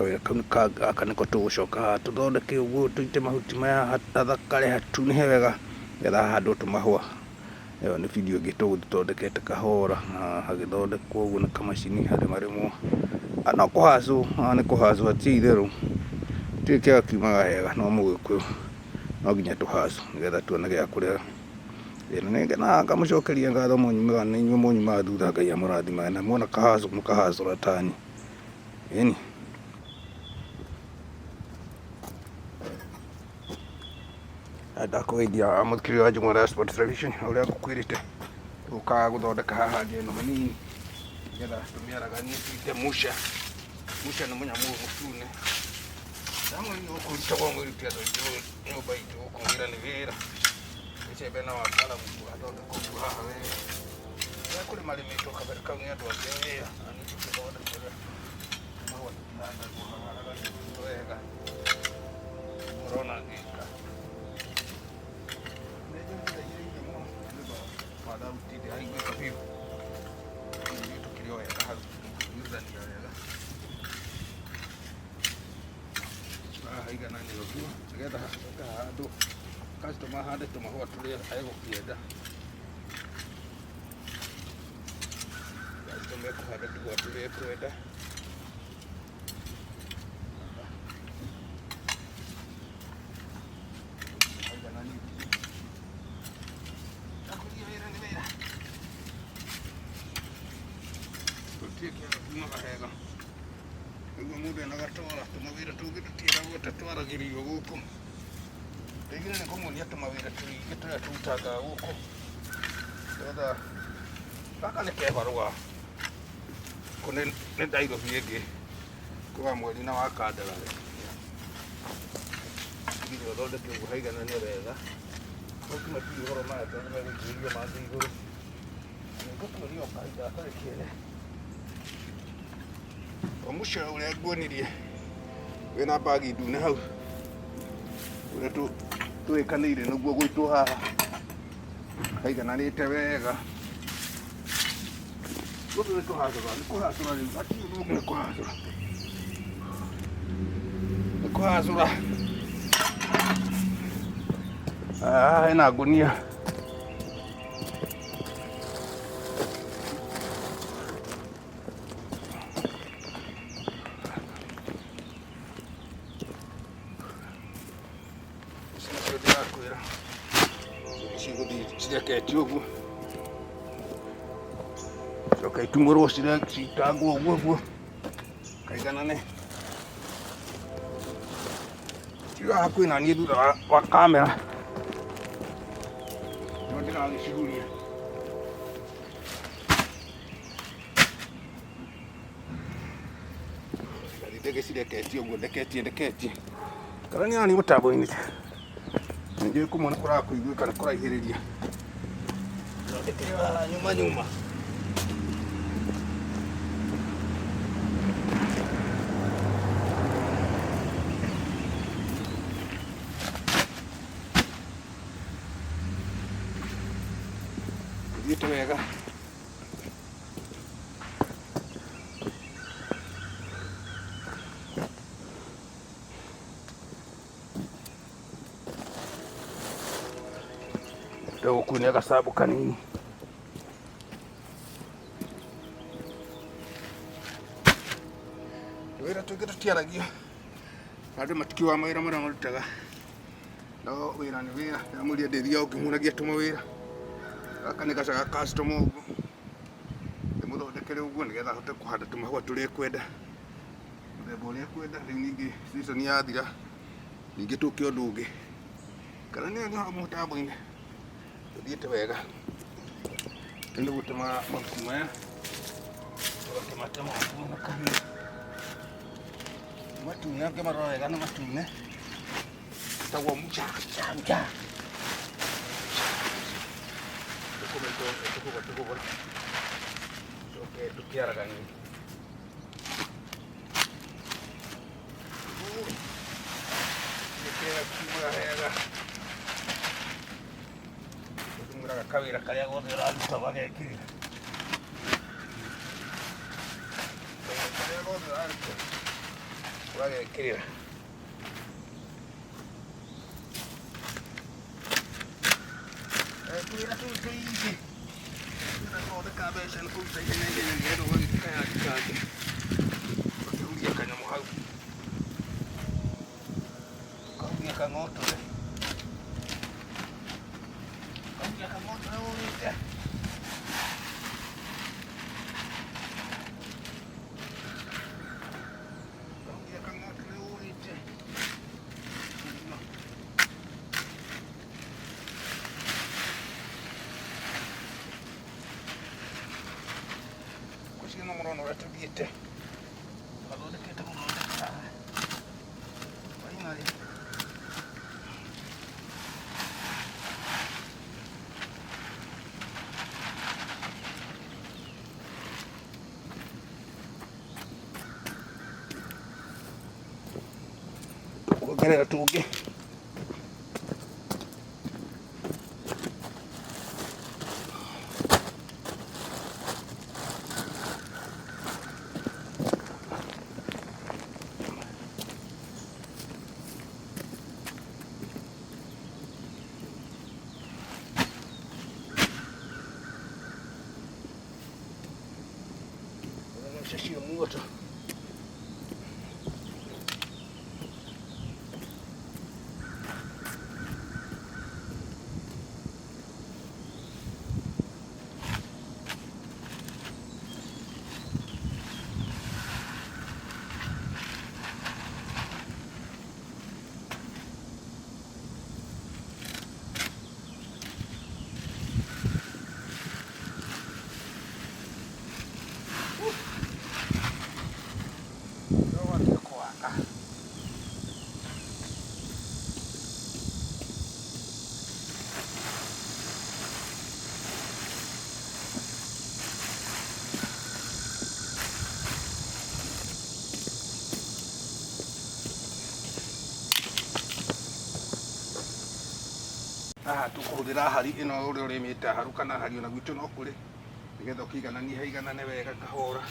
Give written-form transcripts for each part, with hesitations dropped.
Kawĩra kau gaka nĩko tũgũcoka haha tũthondeke ũguo, tũite mahuti maya hathakare hatunĩhe wega, nĩgetha hahandwo tũmahũa. Ĩyo nĩ video ĩngĩ tũgũthiĩ tũthondekete kahora, na hagĩthondekwo ũguo na kamacini harĩmarĩmwo. No kũhacwo, haha nĩ kũhacwo hatirĩ itherũ, gũtirĩ kĩaga kiumaga hega no mũgĩkũyũ no nginya tũhacwo nĩgetha tuone gĩa kũrĩa. Na nĩ ngenaga ngamũcokeria ngatho mũnyumaga nĩ inyuĩ mũnyumaga thutha Ngai amũrathimage na muona kahacwo mũkahacũra tani. Ĩni. Ndakũgeithia mũthikĩrĩria wa Njũng'wa ya Sport Television ũrĩa ngũkwĩrĩte tũkaga gũthondeka haha nja ĩno hanini nĩgetha tũmĩaraganie tuite musha. Musha nĩ mũnyamũ ũyũ mũtune. Ndamwĩrire gũkũ rutagwo mwĩrute andũ aingĩ nyũmba itũ gũkũ wĩra nĩ wĩra. Icembe na wakaramu tũgathondeka ũguo haha wega. Kũrĩa kũrĩ marĩmĩtwo kabere kau nĩ andũ angĩ a wĩra na niĩ tũkĩthondeka ũrĩa mahũa tũkĩhandagwo haharaganĩtio wega. Ũrona ngĩka. Nĩ njũgithagia mũno nĩ ũndũ wa thauti ndĩraiguĩka biũ. Ithuĩ tũkĩrĩ o wega hau, tũkĩiguithania wega. Haha haigananie ũguo nĩgetha hacoke hahandwo customer ahande tũmahũa tũrĩa egũkĩenda. Customer ekũhanda tũhũa tũrĩa ekwenda. Haigananie biũ. Ndakũria wĩra nĩ wĩra. Gũtirĩ kĩaga kiumaga hega. Nĩguo mũndũ ena gatora tũmawĩra tũngĩ tũtiĩragwo ta twaragĩrĩirwo gũkũ. Rĩngĩ nĩ ngũmuonia tũmawĩra tũingĩ tũrĩa tũrutangaga gũkũ. Nĩgetha gaka nĩ kebarũa. Gũkũ nĩ Nairobi ĩngĩ kwĩ wa mweri na wa Kandararĩ. Nginya ũthondeke ũguo haiganane wega. Mahuti matirĩ ũhoro maya tondũ nĩmegũitĩrĩrio mangĩ igũrũ. Nĩngũkuonia o kahinda gatarĩ kĩene. O mũcere ũrĩa nguonirie wĩna mbagi ndune hau ũrĩa twĩkanĩire nĩguo gũitwo haha haigananĩte wega. Gũkũ nĩ kũhacũra, nĩ kũhacũra rĩu, hatirĩ ũndũ ũngĩ nĩ kũhacũra. Nĩ kũhacũra. Haha hena ngũnia. Ici nĩcio ndĩrakwĩra cigũthiĩ cireketio ũguo, coke itumũrwo citangwo ũguo ũguo kaiganane. Tiga hakuhĩ na niĩ thutha wa kamera nĩguo ndĩragĩcihuria. Ndĩgĩcireketie ũguo ndeketie ndeketie. Kana nĩ ani mũtambo-inĩ. Nĩnjũĩ kũmwe nĩ kũrakũiguĩka nĩ kũraihĩrĩria. Ndĩkĩrĩ haha nyuma nyuma. Thiĩte wega. Ndĩgũkunia gacabu kanini. Wĩra tũingĩ tũtiaragia, andũ matikiugaga mawĩra marĩa marutaga. No wĩra nĩ wĩra, ndamwĩrire ndĩthiaga ngĩmuonagia tũmawĩra. Gaka nĩ gaca ga customer ũguo, ndĩmũthondekere ũguo nĩgetha ahote kũhanda tũmahũa tũrĩa ekwenda, mũthemba ũrĩa ekwenda. Rĩu ningĩ season yathira, ningĩ tũke ũndũ ũngĩ. Kana nĩ hau mũtambo-inĩ, tũthiĩte wega. Rĩu nĩ gũtema mahuti maya, tũgatematema ũguo na kahiũ. Matune ũngĩmarora wega nĩ matune. Tagwo mcha mcha mcha. Tũkũmaita tũhũba tũhũba. Coke tũkĩaraganie. Gĩkĩra kiumaga wega. Tũmwĩraga kawĩra karĩa gothe ũraruta ũgagekĩrĩra. Kawĩra karĩa gothe ũraruta. Ũgagekĩrĩra. Twĩra tũu tũingĩ. Tũrathondeka mbeca na kũruta ihenya ihenya nĩgetha ũgagĩthiĩ kayandi kangĩ. Ũgakĩhuria kanyamũ hau. Ũkahuria kang'otore. Ũkahuria kang'otore ũrĩte. Ũkahuria kang'otore ũrĩte. Ngwĩciria no mũrona ũrĩa tũthiĩte. Gathondekete gũthondeka haha. Finally. Kuongerera tũngĩ. Ũcio muoto. Kwaka. Haha tũkũhũthĩra hari ĩno ũrĩa ũrĩmĩte haru kana hari ona gwitũ no kũrĩ nĩgetha ũkĩigananie haiganane wega kahora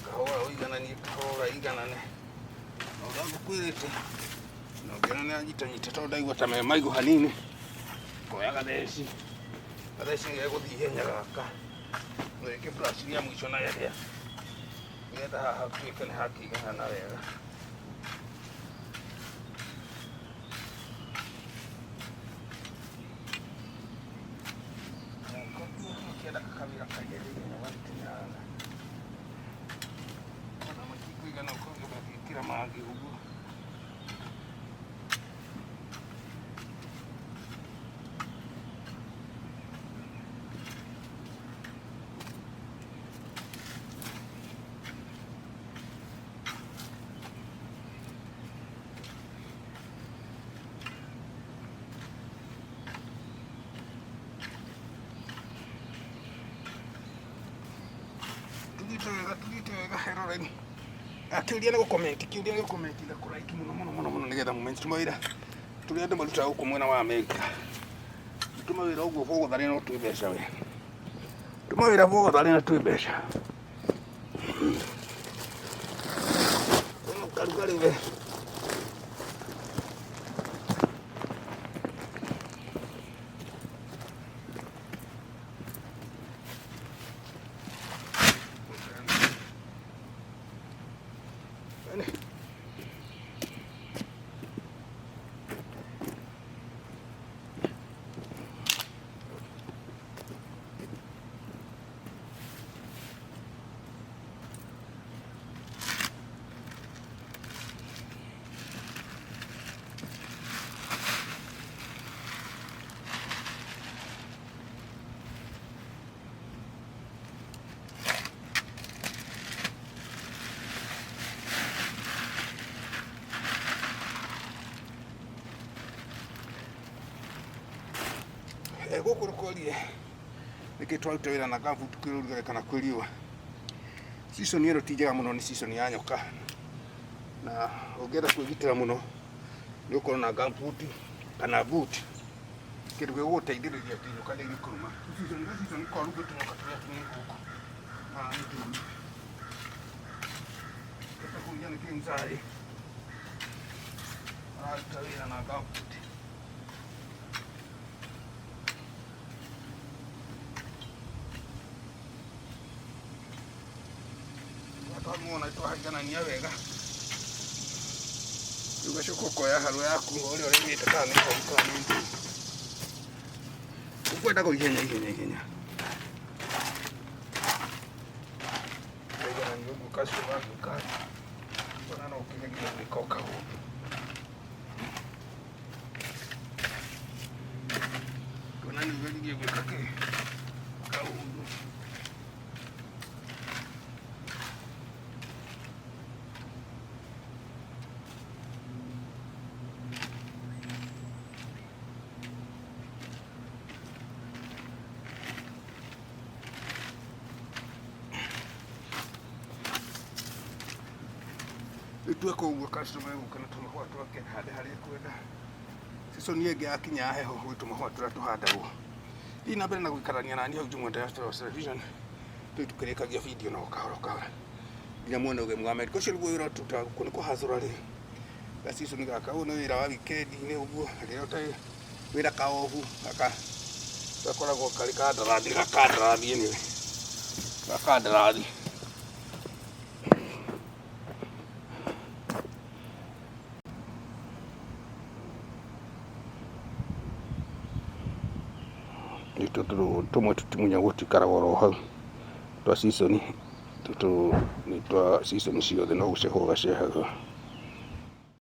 kahora ũigananie kahora iganane na ũrĩa ngũkwĩrĩte na ũngĩona nĩ anyitanyita tondũ ndaigua ta me maigũ hanini koya gatheci gatheci nĩgegũthiĩ ihenya gaka wĩke brush rĩa mũico na ĩrĩa nĩgetha haha hatuĩke nĩ hakĩiganana wega. Ũkĩenda kawĩra kagĩrĩire ũgagĩkinyanga ona matikũigana ũgagĩkĩra mangĩ ũguo. Tũthiĩte wega, tũthiĩte wega eroreri. Kĩũria nĩ gũ-comment, kĩũria nĩ gũ-comment na kũ-like mũno mũno mũno mũno nĩgetha mũmenye tuma wĩra tũrĩa andũ marutaga gũkũ mwena wa Amerika. Tuma wĩra ũguo bogotharĩ no twĩ mbeca we. Tuma wĩra bogotharĩ na twĩ mbeca. Ũyũ karugarĩ we. Gũkũ rũkorie nĩkĩ twaruta wĩra na gumboot kwĩ ũrugarĩ kana kwĩ riũa. Season ĩno ti njega mũno, nĩ season ya nyoka na ũngĩenda kwĩgitĩra mũno nĩ ũkorwo na gumboot kana boot, kĩndũ gĩgũgũteithĩrĩria atĩ nyoka ndĩngĩkũrũma. Season season ĩkoragwo rĩu gwĩ tũnyoka tũrĩa tũnini gũkũ na nĩ tũru. Nĩkĩ mzari. Araruta wĩra na gumboot. Twamuona twahaiganania wega. Rĩu ũgacoka ũkoya harũ yaku ũrĩa ũrĩmĩte kana nĩ homu kana nĩ ndũ. Ũkwendagwo ihenya ihenya ihenya. Ũkaiganania ũguo kacio gagĩũka. Ona no ũkĩgerie gwĩka o kaũndũ. Ona nĩ ũgeririe gwĩka kĩ kaũndũ. Rĩu tweka ũguo customer egũka na tũmahũa twake hande harĩa ekwenda. Season ĩngĩ yakinya ya heho gwĩ tũmahũa tũrĩa tũhandagwo. Thiĩ na mbere na gũikarania naniĩ hau Jumwa Diaspora Television tũthiĩ tũkĩrĩkagia video na o kahora o kahora nginya muone ũgemu wa Amerika. Ũcio nĩguo wĩra tũrutaga gũkũ nĩ kũhacũra rĩ ga season gaka. Ũyũ nĩ wĩra wa weekend-inĩ ũguo rĩrĩa ũtarĩ wĩra ka obu gaka gakoragwo karĩ kandarathi gakandarathi anyway gakandarathi. Nĩ tũtũ tũmwe tũtimunyagwo tũikaraga oro hau twa season, tũtũ nĩ twa season ciothe no gũcehwo gacehagwo.